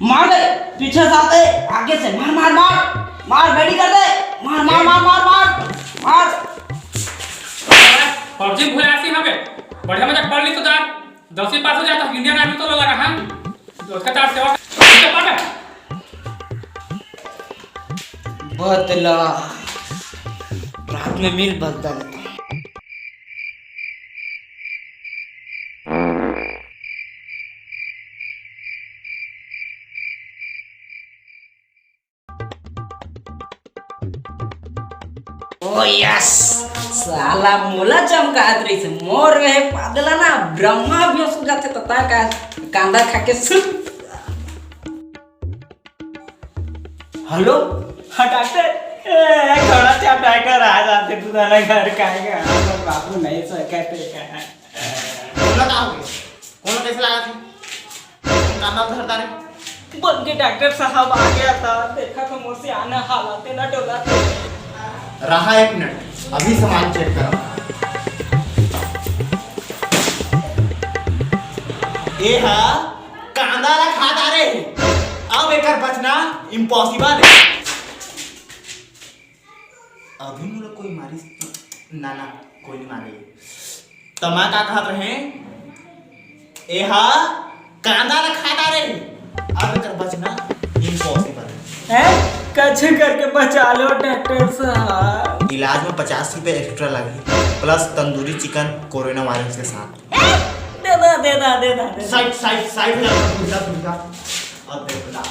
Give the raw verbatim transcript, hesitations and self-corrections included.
मार दे, पीछे से आते, आगे से मार, मार, मार, मार, ready कर दे, मार, मार, मार, मार, मार, मार। पबजी भूल आसी हवे, बढ़िया मजाक पढ़ ली तो यार, दसवीं पास हो जाए तो इंडियन आर्मी तो लोग रहा, उसका चार सेवा, उसका पाटा। बदला, रात में मिल बदला लेता। ओ यस, साला मोला चमकात रहिस, मोर रहे पादला ना, ब्रह्मा भी उसको जाते तता का कांदा खा के सुत। हेलो। हाँ डॉक्टर। ए, थोड़ा सा डॉक्टर आ जाते, तू ना घर का है, बाबू नहीं सकते। बोला का हो गया? कौन कैसे लगा थी? कांदा धरता रे। बन के डॉक्टर साहब आ गया था, देखा तो मोर से आना हालाते ना डोला थे। रहा एक मिनट, अभी सामान चेक करा। ए हा कांदा ला खा डारे, अब एकर बचना इम्पॉसिबल है। अभी मोला कोई मारिस? ना, ना, कोई नहीं मारे। त मैं का कहत रहे, एहा कांदा ला खा डारे, अब एकर बचना इम्पॉसिबल है। हैं? कैसे करके बचा लो डॉक्टर साहब? इलाज में पचास रुपए एक्स्ट्रा लगी, plus tandoori chicken corona virus के साथ। ए, दे दा, दे दा, दे दा, दे दा। साइड, साइड, साइड हो जा, दूर जा, दूर जा। अब देख ला।